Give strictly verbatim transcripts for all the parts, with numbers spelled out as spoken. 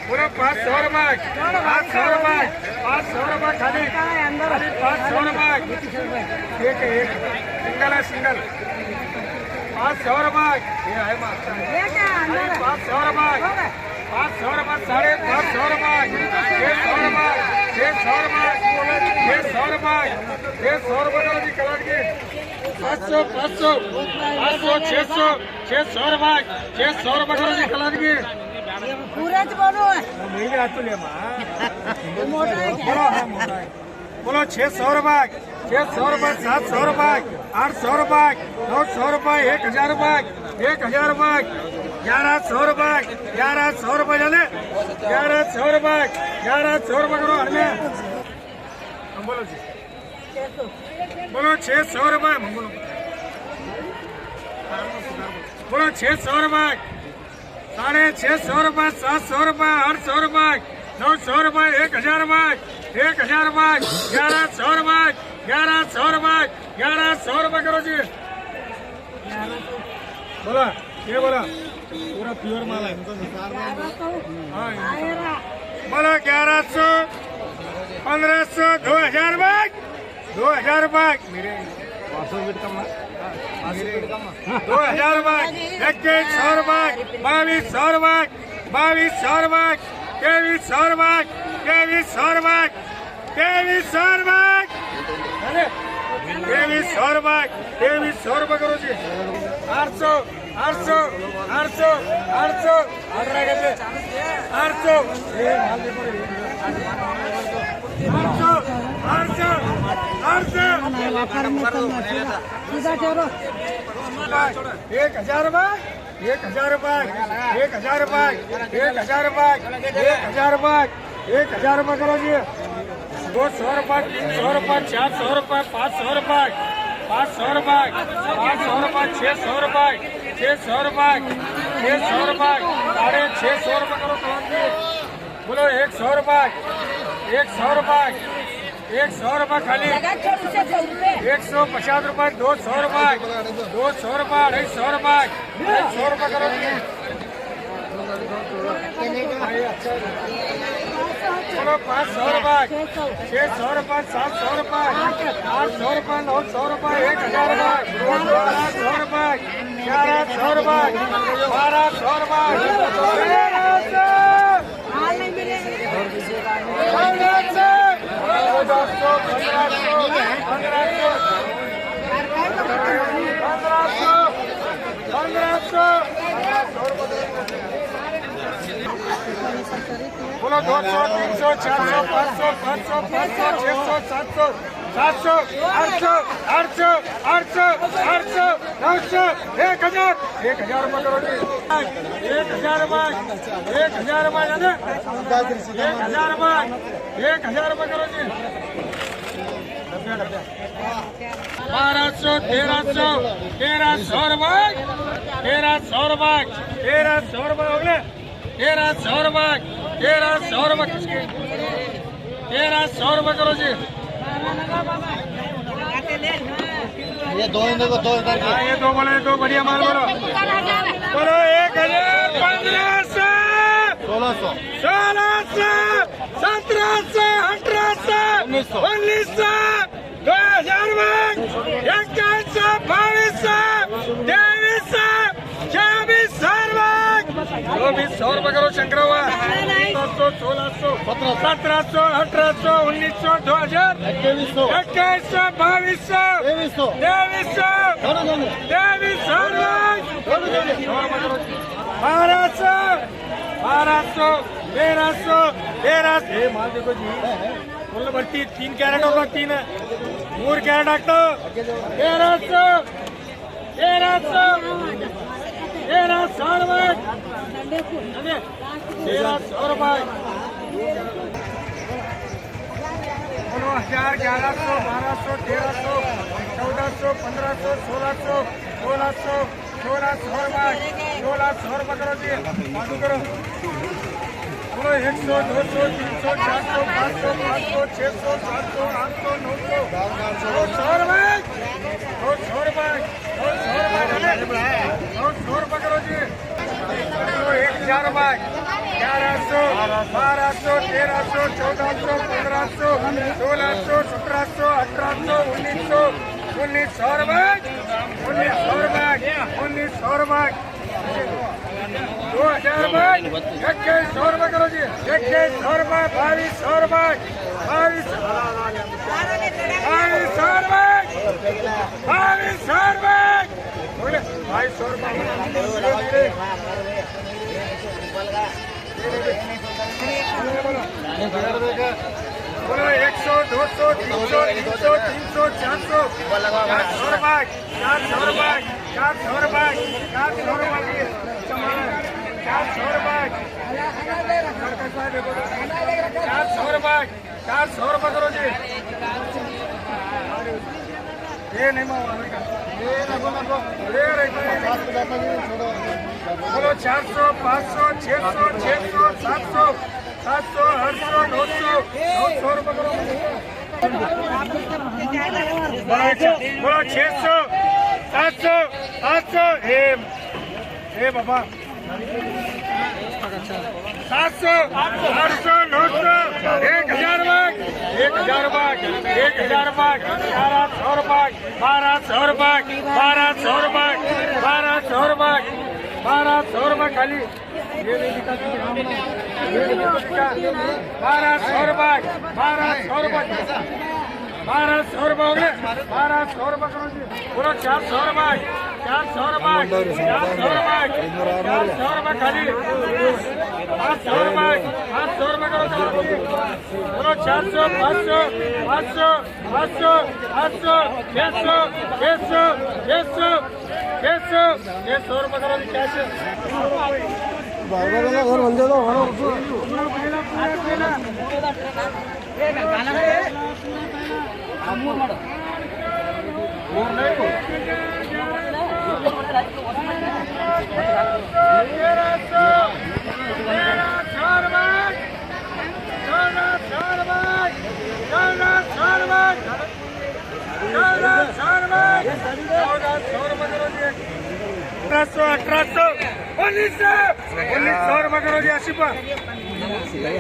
पूरा पाँच सौ रुपये, पाँच सौ रुपये, पाँच सौ रुपये खाली, खाली पाँच सौ रुपये। एक है, एक, सिंगल है, सिंगल। पाँच सौ रुपये, ये है बात। खाली पाँच सौ रुपये, पाँच सौ रुपये, साढ़े पाँच सौ रुपये, छः सौ रुपये, छः सौ रुपये, छः सौ रुपये, छः सौ रुपये करो जी, कलर के। पाँच सौ, पाँच सौ, पाँच सौ, छः सौ, छः सौ रुपये, छः सौ रुपये करो जी, कलर के। पूरा तो बोलो। वही बात तो ले माँ। मोटा है क्या? बोलो, हाँ, मोटा है। बोलो, छः सौ रुपये, छः सौ रुपये, सात सौ रुपये, आठ सौ रुपये, नौ सौ रुपये, एक हजार रुपये, एक हजार रुपये, ग्यारह सौ रुपये, ग्यारह सौ रुपये जाने, ग्यारह सौ रुपये, ग्यारह सौ रुपये करो हमें। हम बोलो जी। बोलो, छः सौ रुपये, हम बोलो। बोलो, छः सौ रुपये। साढ़े छः सौ रुपये, सात सौ रुपये, आठ सौ रुपये, नौ सौ रुपये, एक हजार रुपये, एक हजार रुपये, ग्यारह सौ रुपये, ग्यारह सौ रुपये, ग्यारह सौ रुपये करो जी। बोला, ये बोला, पूरा प्योर माल है। हाँ, बोला, ग्यारह सौ, पन्द्रह सौ, दो हजार रुपये। दो हजार रुपये, मेरे पाँच सौ रुपये कम है। दो हजार रुपये, इक्कीस सौ रुपये, बाईस सौ रुपये, बाईस सौ रुपये, तेईस सौ रुपये, तेईस सौ रुपये, तेईस सौ रुपये, तेईस सौ रुपये, तेईस सौ रुपये करो जी। आठ सौ, आठ सौ, आठ सौ, आठ सौ, आठ सौ, आठ सौ, आठ सौ, आठ सौ। सीधा चलो। एक हजार रुपये, एक हजार रुपये, एक हजार रुपये, एक हजार रुपये, एक हजार रुपये, एक हजार रुपये करो जी। दो सौ रुपये, तीन सौ रुपये, चार सौ रुपये, पाँच सौ रुपये, पाँच सौ रुपये, पाँच सौ रुपये, छः सौ रुपये, छः सौ रुपये, छः सौ रुपये, साढ़े छः सौ रुपये करो कलर के। बोलो, एक सौ रुपये, एक सौ रुपये, एक सौ रुपये खाली। एक सौ पचास रुपये, दो सौ रुपये, दो सौ रुपये, अढ़ाई सौ रुपये, अढ़ाई सौ रुपये करो जी। चलो, पाँच सौ रुपये, छः सौ रुपये, सात सौ रुपये, आठ सौ रुपये, नौ सौ रुपये, एक हजार रुपये, बारह सौ रुपये, ग्यारह सौ रुपये, बारह सौ रुपये, तेरह सौ। पन्द्रह सौ, पन्द्रह सौ, पन्द्रह सौ, पन्द्रह सौ। बोलो, दो सौ, तीन सौ, चार सौ, पाँच सौ, पाँच सौ, पाँच सौ, छः सौ, सात सौ, सात सौ, आठ सौ, आठ सौ, आठ सौ, आठ सौ, नौ सौ, एक हजार, एक हजार रुपये करो जी। एक हजार रुपये, एक हजार रुपये, है ना? एक हजार रुपये, एक हजार रुपये करो जी। बारह सौ, तेरह सौ, तेरह सौ रुपये, तेरह सौ रुपये, तेरह सौ रुपये हो गए। तेरह सौ रुपये, तेरह सौ रुपये किसके? तेरह सौ रुपये करो जी। ये दो इधर को, दो इधर के। हाँ, ये दो बोलो, ये दो बढ़िया माल बोलो। बोलो, एक हजार पन्द्रह सौ। सोलह सौ। सोलह सौ, सत्रह सौ, अठारह सौ, उन्नीस सौ। उन्नीस सौ। दो हजार रुपये, इक्कीस सौ, बाईस सौ, तेईस सौ, चौबीस सौ रुपये। चौबीस सौ रुपये करो शंकरवा। सत्रह सौ, सोलह सौ, सत्रह सौ, अठारह सौ, उन्नीस सौ, दो हजार, इक्कीस सौ, इक्कीस सौ, बाईस सौ, तेईस सौ, तेईस सौ, तेईस सौ रुपये। बारह सौ, बारह सौ, तेरह सौ, तेरह सौ। ये माल देखो जी। बोलो बट्टी, तीन कैरेट और तीन है। मूर कैरेट रख दो। तेरह सौ, तेरह सौ, तेरह सौ रुपये। तेरह सौ रुपये। बोलो, हजार, ग्यारह सौ, बारह सौ, तेरह सौ, चौदह सौ, पन्द्रह सौ, सोलह सौ, सोलह सौ, सोलह सौ रुपये, सोलह सौ रुपये करो जी, बाजू करो। एक सौ, दो सौ, तीन सौ, चार सौ, पाँच सौ, पाँच सौ, छह सौ, सात सौ, आठ सौ, नौ सौ, नौ सौ रुपए, नौ सौ रुपए, नौ सौ रुपए, नौ सौ रुपए करो जी। एक हजार रुपए, ग्यारह सौ, बारह सौ, तेरह सौ, चौदह सौ, पन्द्रह सौ, सोलह सौ, सत्रह सौ, अठारह सौ, उन्नीस सौ, उन्नीस सौ रुपए, उन्नीस सौ रुपए, उन्नीस सौ रुपए। दो हजार रुपए, इक्कीस सौ रुपए करो जी, इक्कीस सौ रुपए, बाईस सौ रुपए, बाईस, बाईस सौ रुपए, बाईस सौ रुपए, बोले, बाईस सौ रुपए। बोलो, एक सौ, दो सौ, तीन सौ, तीन सौ, तीन सौ, चार सौ, चार सौ रुपए, चार सौ रुपए, चार सौ रुपए, चार सौ रुपए, चार सौ रुपए, चार सौ रुपए, चार सौ रुपए करो जी। ये नहीं मामा, ये रखो, रखो। ये रखो। बोलो, चार सौ, पाँच सौ, छह सौ, छह सौ, सात सौ, सात सौ, आठ सौ, नौ सौ, नौ सौ रुपए करो। बोलो, बोलो, छह सौ, सात सौ, आठ सौ, ए, ए बाबा। सात सौ, आठ सौ, नौ सौ, एक हजार बाग, एक हजार बाग, एक हजार बाग, बारह सौ बाग, बारह सौ बाग, बारह सौ बाग, बारह सौ बाग, बारह सौ बाग खाली। बारह सौ बाग, बारह सौ बाग, बारह सौ बाग, बारह सौ बाग। बोलो, चार सौ रुपए, चार सौ रुपए, चार सौ रुपए, चार सौ रुपए खाली। पाँच सौ रुपए, पाँच सौ रुपए करो, चार सौ। बोलो, चार सौ, पाँच सौ, पाँच सौ, पाँच सौ, पाँच सौ, छह सौ, छह सौ, छह सौ, छह सौ, छह सौ रुपए करो, क्या है? बाबा का घर बन जाता हमारा। अठारह सौ, अठारह सौ, उन्नीस सौ, उन्नीस सौ रुपए करो जी, आसिफ भाई। ये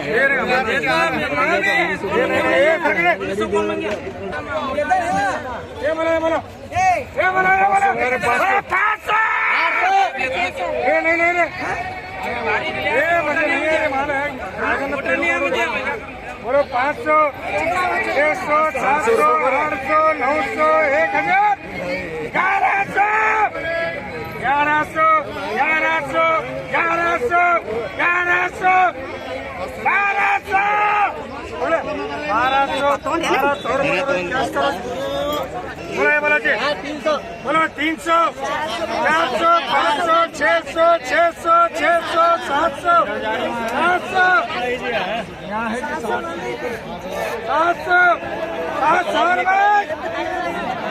रे, ये रे, ये रे, ये रे। ये बोलो, ये बोलो। ये बोलो, ये बोलो। अरे, पाँच सौ। अरे, पाँच सौ। ये नहीं, नहीं, नहीं। ये बोलो, ये रे, माल है। बोलो, पाँच सौ, छह सौ, सात सौ, आठ सौ, नौ सौ, एक हजार। ग्यारह सौ, ग्यारह सौ, ग्यारह सौ, ग्यारह सौ, ग्यारह सौ, बारह सौ। बोले, बारह सौ, बारह सौ रुपये करो, क्या करो? बोलो, ये बोलो जी। बोलो, तीन सौ, चार सौ, पाँच सौ, छह सौ, छह सौ, छह सौ, सात सौ, सात सौ। सात सौ, सात सौ रुपए,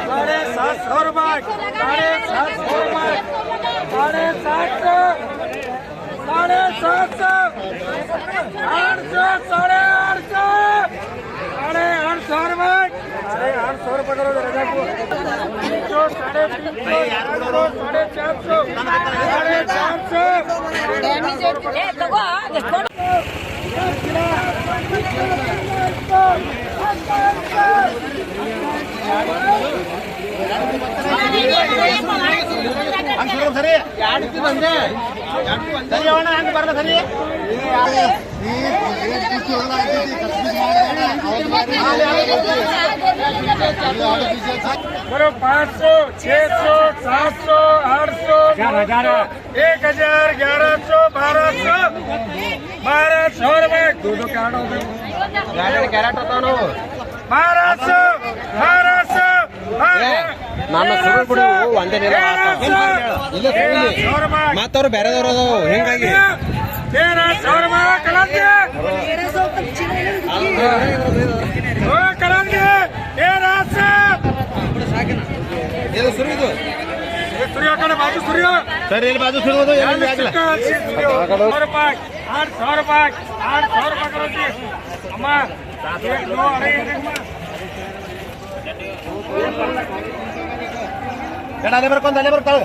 साढ़े सात सौ रुपए, साढ़े सात सौ रुपए, साढ़े सात सौ, साढ़े सात सौ, आठ सौ, साढ़े आठ सौ, साढ़े आठ सौ रुपए, साढ़े आठ सौ रुपए करो जरा देखो। तीन सौ, साढ़े तीन सौ, चार सौ, साढ़े चार सौ, साढ़े चार सौ। बरो पाँच सौ, छह सौ, सात सौ, आठ सौ, नौ सौ, एक हजार, ग्यारह सौ, बारह सौ, बारह सौ रुपए। दो दो कैरेट हो गए। कैरेट, कैरेट होता ना। बारह सौ, बारह सौ, बारह सौ। ನಾನು ಸುರು ಬಿಡು, ಒಂದೇ ನೆಲ. ಇಲ್ಲ ಸುರು. ಮತ್ತವ್ರು ಬೇರೆದವ್ರು ಅದಾವ, ಹಿಂಗಾಗಿ. तेरह सौ रुपए कलंदर। ओ कलंदर, तेरह सौ। ಇದು ಸುರು ಇದು. सूर्य कड़े बाजू सूर्य। ಸರ್, ಇಲ್ಲಿ ಬಾಜू ಸುರು ಅದು, ಎಲ್ಲಿ ಆಗಲ್ಲ. और पाँच। आठ सौ रुपये, आठ सौ रुपये करो जी। अम्मा, एक, दो, अरे, एक, एक, ಎಡ ಲೇಬರ್ ಕೊಂದ ಲೇಬರ್ ಕಳ್.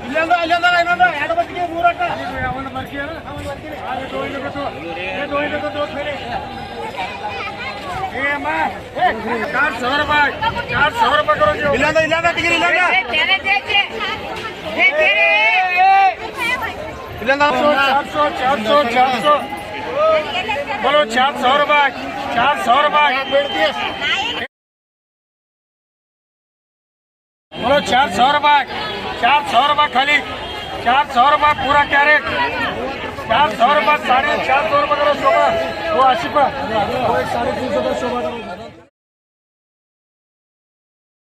ಇಲ್ಲೊಂದು, ಇಲ್ಲೊಂದು, ಇಲ್ಲೊಂದು, ಎರಡು ಬಸ್ಸಿಗೆ ಮೂರಕ್ಕ. ಅವನು ಬರ್ತೀಯಾ? ಅವನು ಬರ್ತೀನಿ. ಅರೆ, ದೋ ಇಲ್ಲೊಂದು, ಏ, ದೋ ಇಲ್ಲೊಂದು, ದೋ ಬೇರೆ. ಏ ಅಮ್ಮ, ಏ, चार सौ रुपये, चार सौ रुपये करो जी. ಇಲ್ಲೊಂದು, ಇಲ್ಲೊಂದು, ಟಿಕೆಟ್ ಇಲ್ಲೊಂದು. ಇಲ್ಲೊಂದು. चार सौ, चार सौ, चार सौ. बोलो चार सौ रुपये, चार सौ रुपये. बोलो चार सौ रुपये, चार सौ रुपये खाली, चार सौ रुपये पूरा कैरेट, चार सौ रुपये, साढ़े चार सौ रुपये करो शोभा, वो आसिफा. साढ़े तीन सौ का शोभा करो.